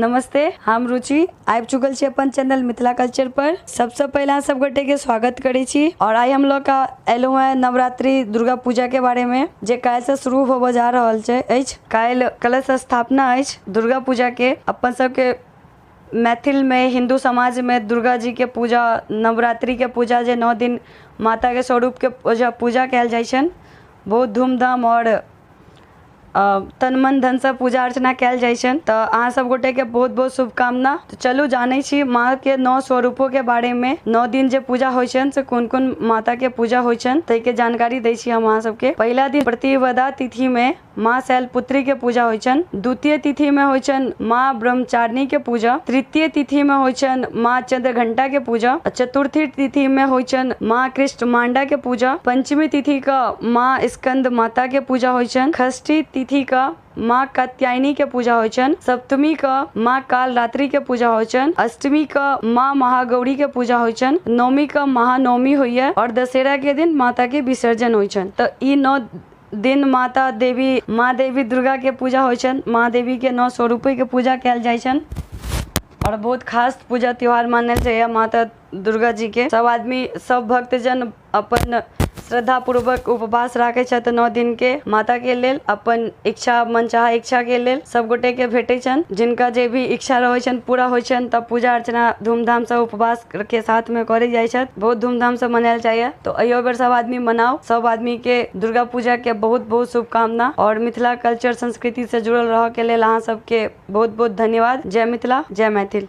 नमस्ते, हम रुचि आबि चुकल छी अपन चैनल मिथिला कल्चर पर। सबसे पहले अहाँ सब गोटे के स्वागत करै छी और आइ हम लऽ कऽ एलहुँ हेँ नवरात्रि दुर्गा पूजा के बारे में, जे काल्हि से शुरू होबऽ जा रहल छै अछि। काल्हि कलश स्थापना अछि दुर्गा पूजा के। अपन सबके मैथिल में, हिंदू समाज में दुर्गा जी के पूजा, नवरात्रि के पूजा, जे 9 दिन माता के स्वरूप के पूजा कयल जाइ छनि, बहुत धूमधाम और तन मन धनसँ पूजा अर्चना कयल जाइ छनि। तऽ अहाँ सब गोटेके बहुत बहुत शुभकामना। तऽ चलू जानै छी माँके 9 स्वरूपोके बारेमे, 9 दिन जे पूजा होइ छनि से कोन कोन माताके पूजा होइ छनि ताहिके जानकारी दै छी हम अहाँ सबके। पहिला दिन प्रतिपदा तिथिमे माँ शैलपुत्रीके पूजा होइ छनि। द्वितीय तिथिमे होइ छनि माँ ब्रह्मचारिणीके पूजा। तृतीय तिथिमे होइ छनि माँ चंद्रघंटाके पूजा। चतुर्थी तिथिमे होइ छनि माँ कृष्णमांडाके पूजा। पंचमी तिथिके माँ स्कंद माताके पूजा होइ छनि। षष्ठी तिथिके माँ कात्यायनीके पूजा होइ छनि। सप्तमीके माँ कालरात्रिके पूजा होइ छनि। अष्टमीके माँ महागौरीके पूजा होइ छनि। नवमीके महानवमी होइए और दशहराके दिन माताके विसर्जन होइ छनि। तऽ ई 9 दिन माता देवी, माँ देवी दुर्गा के पूजा होइ छनि। माँ देवी के 9 स्वरूपे के पूजा कयल जाइ छनि और बहुत खास पूजा त्योहार मानल जाइए माता दुर्गा जी के। सब आदमी, सब भक्तजन अपन श्रद्धा पूर्वक उपवास राखै छथि 9 दिन के माता के लेल, अपन इच्छा मनचाहा इच्छा के लेल सब गोटे के भेटै छनि। जिनका जे भी इच्छा रहै छनि पूरा होइ छनि। तब पूजा अर्चना धूमधाम से उपवास के साथ में करे जाइ छथि। बहुत धूमधाम से मनायल जाइए। तो अहियो बेर सब आदमी मनाउ। सब आदमी के दुर्गा पूजा के बहुत बहुत शुभकामना और मिथिला कल्चर संस्कृति से जुड़ल रह के लेल अहाँ सबके बहुत बहुत धन्यवाद। जय मिथिला, जय मैथिल।